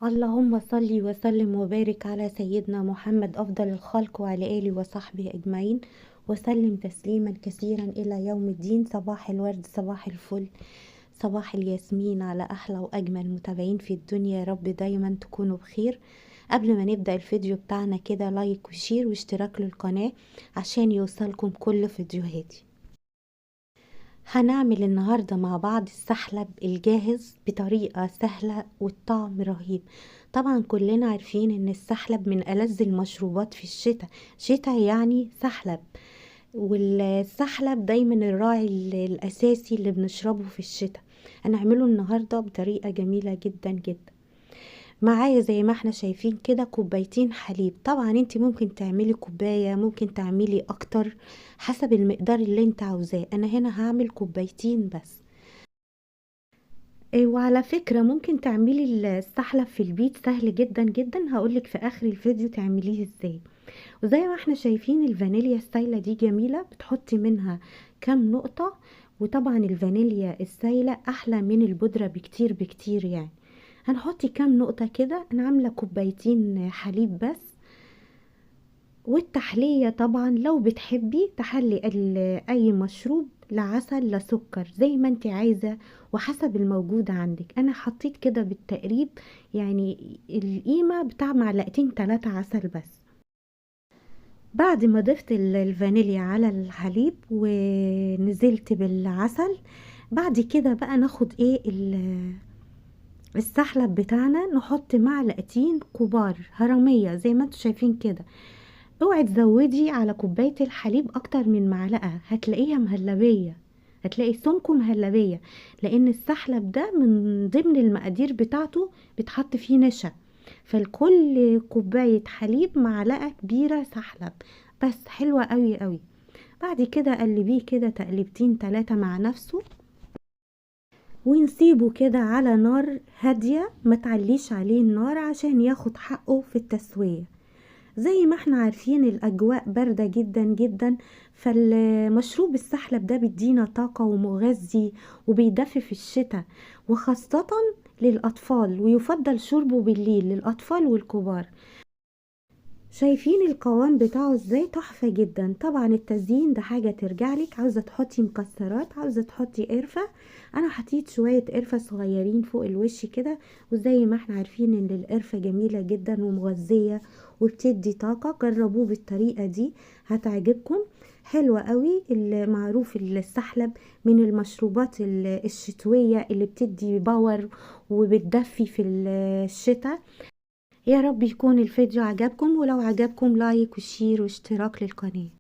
اللهم صل وسلم وبارك على سيدنا محمد أفضل الخلق وعلى آله وصحبه أجمعين وسلم تسليما كثيرا إلى يوم الدين. صباح الورد، صباح الفل، صباح الياسمين على أحلى وأجمل متابعين في الدنيا. يا رب دايما تكونوا بخير. قبل ما نبدأ الفيديو بتاعنا كده like و share واشتراك للقناة عشان يوصلكم كل فيديوهاتي. هنعمل النهاردة مع بعض السحلب الجاهز بطريقة سهلة والطعم رهيب. طبعا كلنا عارفين ان السحلب من ألذ المشروبات في الشتاء، شتاء يعني سحلب، والسحلب دايما الراعي الأساسي اللي بنشربه في الشتاء. هنعمله النهاردة بطريقة جميلة جدا جدا. معايا زي ما احنا شايفين كده كوبايتين حليب. طبعا انت ممكن تعملي كوباية، ممكن تعملي اكتر حسب المقدار اللي انت عاوزاه. انا هنا هعمل كوبايتين بس. وعلى فكرة ممكن تعملي السحلب في البيت، سهل جدا جدا، هقولك في اخر الفيديو تعمليه ازاي. وزي ما احنا شايفين الفانيليا السايلة دي جميلة، بتحطي منها كام نقطة، وطبعا الفانيليا السايلة احلى من البودرة بكتير بكتير. هنحط كام نقطة كده. انا عاملة كوبايتين حليب بس. والتحلية طبعا لو بتحبي تحلي اي مشروب، لا عسل لا سكر، زي ما انت عايزة وحسب الموجود عندك. انا حطيت كده بالتقريب القيمة بتاع معلقتين 3 عسل بس. بعد ما ضفت الفانيليا على الحليب ونزلت بالعسل، بعد كده بقى ناخد السحلب بتاعنا، نحط معلقتين كبار هرمية زي ما انتم شايفين كده. اوعي تزودي على كوباية الحليب اكتر من معلقة، هتلاقيها مهلبية، هتلاقي سمكه مهلبية، لان السحلب ده من ضمن المقادير بتاعته بتحط فيه نشا. فالكل كوباية حليب معلقة كبيرة سحلب بس، حلوة قوي قوي. بعد كده قلبيه كده تقلبتين 3 مع نفسه، ونسيبه كده على نار هادية، ما تعليش عليه النار عشان ياخد حقه في التسوية. زي ما احنا عارفين الأجواء باردة جدا جدا، فالمشروب السحلب ده بيدينا طاقة ومغذي وبيدفي في الشتاء، وخاصة للأطفال، ويفضل شربه بالليل للأطفال والكبار. شايفين القوام بتاعه ازاي؟ تحفة جدا. طبعا التزيين ده حاجة ترجع لك، عاوزة تحطي مكسرات، عاوزة تحطي قرفة. انا حطيت شوية قرفة صغيرين فوق الوش كده، وزي ما احنا عارفين ان القرفة جميلة جدا ومغذية وبتدي طاقة. جربوه بالطريقة دي هتعجبكم، حلوة قوي. المعروف السحلب من المشروبات الشتوية اللي بتدي باور وبتدفي في الشتاء. يا رب يكون الفيديو عجبكم، ولو عجبكم like و share واشتراك للقناة.